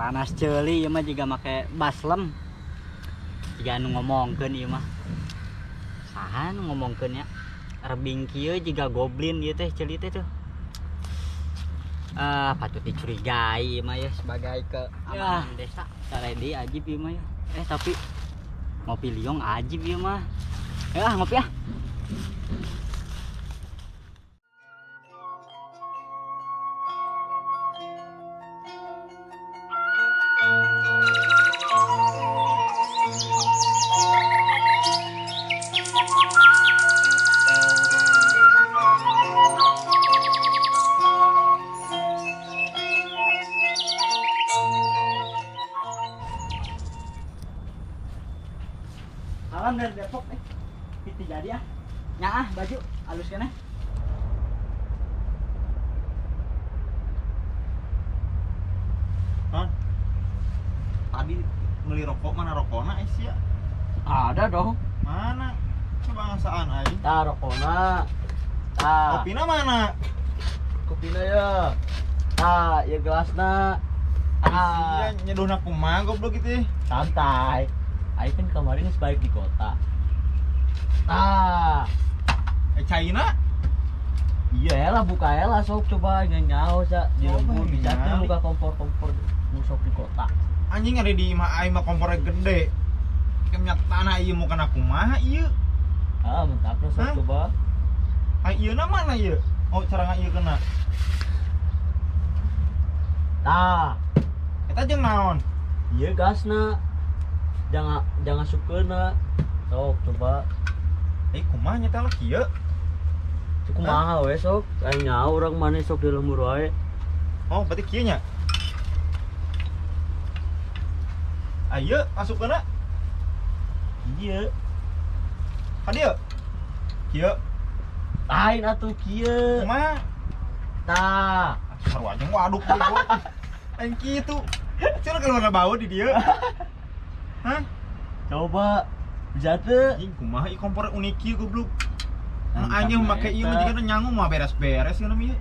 Panas ceuli ieu mah jiga make baslem. Jiga anu ngomongkeun ieu mah. Saha nu ngomongkeun nya? Rebing kieu jiga goblin ieu teh ceuli teh tuh. Ah, patut dicurigai ieu mah ya sebagai keamanan desa. Saredi ajib ieu mah ya. Eh, tapi ngopi liong ajib ieu mah. Ya, ngopi ah. Salam dari Depok eh. Itu jadi ah. Nya ah baju halus keneh. Hah? Tadi beli rokok mana rokona sia? Ada dong. Mana? Coba ngasaan aing. Tah rokona. Tah. Kopina mana? Kopina ya. Tah, ya gelasna. Ah, sia nyeduhna kumaha goblok gitu. Santai. Aing kan kemarin geus balik di kota. Tah. China? Iya lah buka lah sok coba nyaho sa di Oh, lembur bisa tuh ningali. buka kompor-kompor nu sok di kota. Anjing ada di imah aing mah kompornya gede. Ke minyak tanah ieu mau kana kumaha ieu? Ah, mentakna sok Hah? coba. Ah ieu na mana ieu? Oh, cara ieu kena. Tah, Eta jeung naon? ieu gasna. Jangan jangan sukeuna. Sok coba. Eh kumaha nyetel kieu? Cukup mahal we sok. Aing nyaho urang mana sok di lembur wae. Oh, berarti kieu nya. Ayo masuk kena. Ieu. Ka dieu. Kieu. Lain atuh kieu. Kumaha? Tah. Sarua jeung waduk goblok. Aing kitu. Cenah keluar bau di dieu. Hah? Coba bisa teu? Anjing kumaha ieu kompor unik kieu goblok. Mantap, Anjing make ieu mah eta. jigana nyangu mah beres-beres ieu namanya.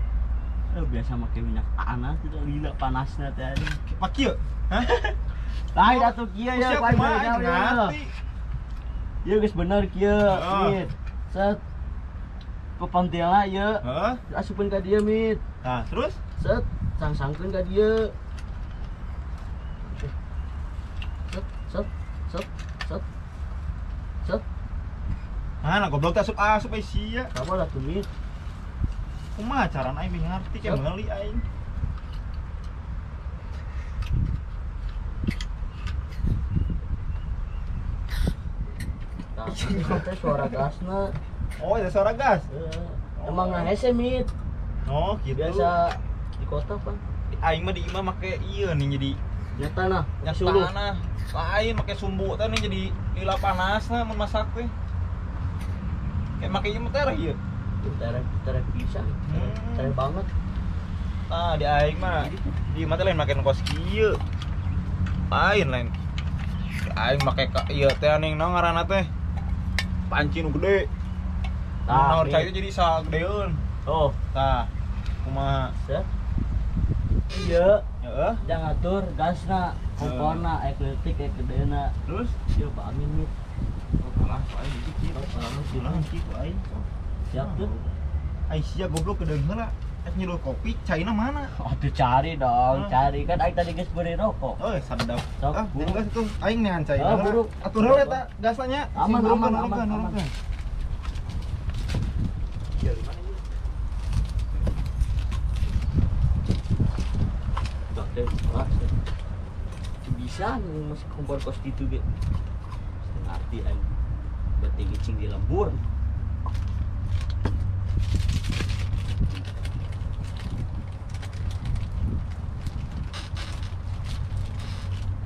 Eh, biasa make minyak tanah tidak lila panasnya teh anjing. Pak kieu. Hah? Lain atuh kieu ya, Siap paling kumaha beda aing ya. ngerti. Ieu geus bener kieu, Heeh. Mit. Set. Pepantilna ieu. Heeh. Asupkeun ka dieu, Mit. Nah, terus Set, sang-sangkeun ka dieu. Set, set, set, set. Set. mana goblok teh asup asup ai sia. Sabar atuh, Mit. Kumaha carana aing ngerti kayak Set. meuli aing. Tah, teh suara gasna. Oh, ada suara gas. Heeh. Emang ngahese, Mit. Oh, gitu. Biasa di kota, Pan. Aing mah di imah make ieu nih jadi Nyata nah, minyak suluh. tanah. Lain make sumbu teh nih jadi lila panas nah mun masak teh. Kayak make ieu mah teh ieu. Terek terek pisan, terek banget. Nah, di aing mah di imah teh lain make kos kieu. Lain lain. Di aing make ka ieu teh ning naon ngaranna teh? Panci nu gede. Tah, Nah, cai teh jadi sagedeun. Oh, Tah, kumaha? set. Iya, Heeh. jangan atur gasna, komporna, air leutik, air gedena. Terus Ieu angin mit. oh, kalah ku aing jadi kieu. Oh, kalah kieu. Kalah kieu aing. Siap tuh. Ai sia goblok kedeung heula. Ek nyeduh kopi, caina mana? Oh, tuh cari dong, Hah? cari kan aing tadi geus beli rokok. Oh, sadap. Sok, Ah, buru. gas itu aing neangan cai. Ah, buru. Atur heula eta gasnya. Aman, aman, aman, aman. Iya, di mana ieu? Tuh, teh, keras, ya. Bisa masih kompor kos gitu ge. Setengah arti aing. Berarti gicing di lembur.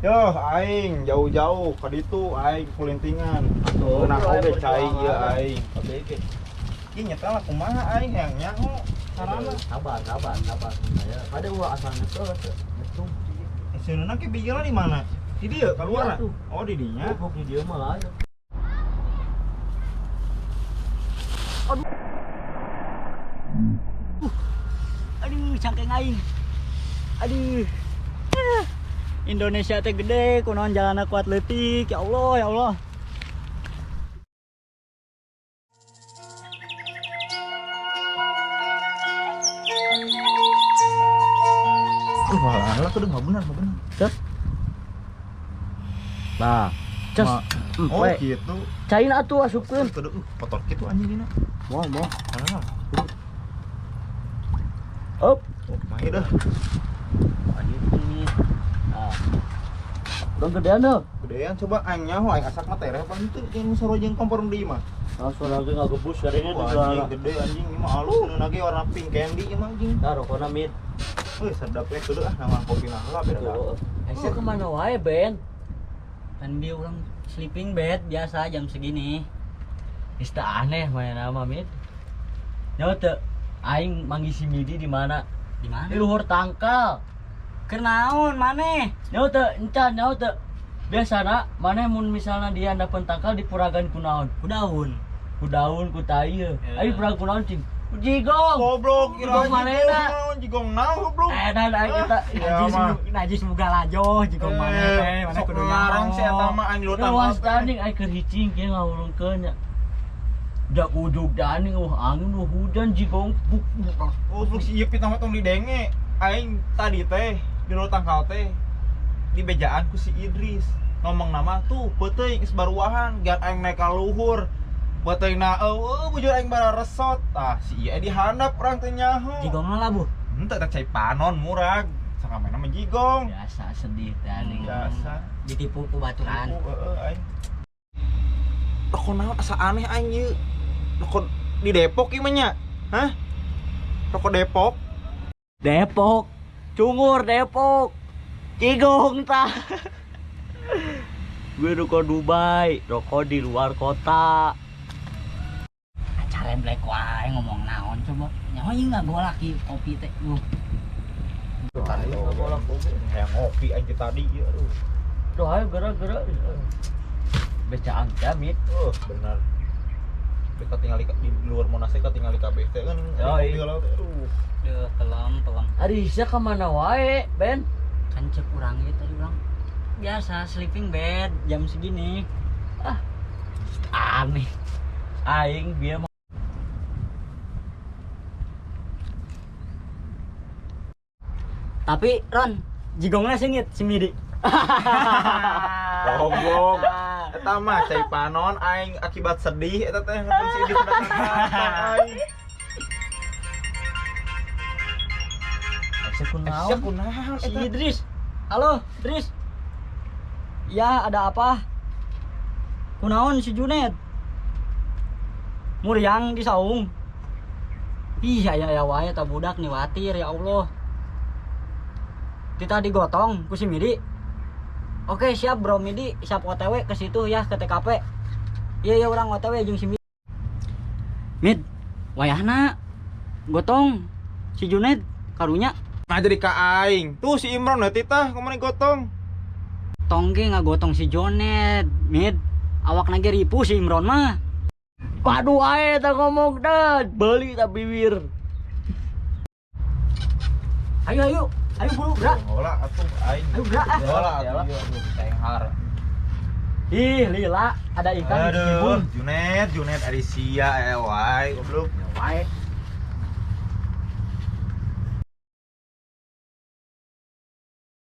Yo, aing jauh-jauh ka ditu aing kulintingan. Atuh, Nah, oge cai ieu aing. Oke, oke. Ieu nyetel lah kumaha aing hayang nyaho carana. Sabar, sabar, sabar. Saya ada uang asal ngetul, ngetung. Seuneunan ke bijilna di mana? Di dieu kaluarna. Iya, tuh. Oh, di dinya. Goblok di dieu mah lain. Aduh, cangkeng aing. Aduh. Indonesia teh gede, kunaon jalanna kuat leutik. Ya Allah, ya Allah. Walah, tuh nggak benar, nggak benar. Ces. Nah, ces. Oh, gitu. Caina atuh asupkeun. Kotor gitu anjing dina. Moal, moal. Mana? Up. Oh, mahi dah. Anjing ini. Nah. Urang gedean deh. Gedean coba aing nyaho aing asak mah tereh pan teu jeung soro jeung kompor di mah. Nah, suara ge ngagebus jarine tuh Anjing gede anjing ieu mah halus nu nage warna pink candy ieu mah anjing. Nah, rokona mid. Euy, sedap ya kudu ah nama kopi mah lah beda. Ese kemana wae, Ben? Kan bi urang sleeping bed biasa jam segini. Geus teu aneh mah nama mid. Nyaho teu aing manggih si Midi di mana? Di mana? Di luhur tangkal. Keur naon maneh? Nyaho teu encan nyaho teu. Biasana maneh mun misalna dia handapeun tangkal dipuragan ku naon? Ku daun. Ku daun ku tai ye. Aing purag ku naon cing? Ku jigong. Goblok kira Jigong manehna. Jigong naon goblok. Edan aing kita Najis najis muga lajoh jigong maneh teh maneh kudu ngarang si eta mah aing luhur tangkal. Luas tanding aing keur hicing kieu ngahulungkeun nya. Dak ujug daning angin hujan jigong buk. Goblok si ieu pitah tong didenge. Aing tadi teh di luhur tangkal teh di bejaan ku si Idris. Ngomong nama tuh peuting geus baruahan gian aing naik ka luhur. Peuting na eueuh bujur aing bara resot. Tah si ieu dihandap urang teh nyaho. Jigongna labuh. Henteu teh cai panon murag. Sakamena mah jigong. Biasa sedih teh anjing. Biasa. Ditipu ku baturan. Heeh aing. Rokok naon asa aneh aing ieu. Rokok di Depok ieu mah nya. Hah? Rokok Depok. Depok. Cungur Depok. Jigong tah. Gue rokok Dubai, rokok di luar kota. Acara black wae ngomong naon coba. Nyaho ieu ngagolak ieu kopi teh. Ngagolak kopi. Kayak ngopi aja tadi ieu aduh. Tuh ayo gerak-gerak. Becaan jamit. Benar. Kita tinggal di luar Monas kita tinggal di KB teh kan. Yoi. Aduh. Duh, pelem-pelem. Ari sia ka mana wae, Ben? Kan cek urang ieu tadi urang biasa sleeping bed jam segini. Ah. Aneh. Aing bieu mah Tapi Ron, jigongna sengit si Midi. Goblok. Eta mah cai panon aing akibat sedih eta teh ngepun si Idris datang aing. Sia kunaon? Sia kunaon Si Idris. Halo, Idris. Ya, ada apa? Kunaon si Junet? Muriang di saung. Ih, aya aya wae ta budak nih watir ya Allah. Kita digotong ku si Midi. Oke, siap Bro Midi, siap OTW ke situ ya ke TKP. Iya ya urang OTW jeung si Midi. Mid, wayahna gotong si Junet karunya. Nah jadi ka aing. Tuh si Imron heuti tah kumaha gotong. Tong ge ngagotong si Jonet, Mid. Awakna ge ripuh si Imron mah. Padu ae tah ngomong dah, beuli tah bibir. Ayo ayo, ayo buru gerak. Heula atuh aing. Ayo gerak ah. Heula atuh aing har. Ih, lila ada ikan di Aduh, Cibung. Junet, Junet ari sia wae goblok. Wae.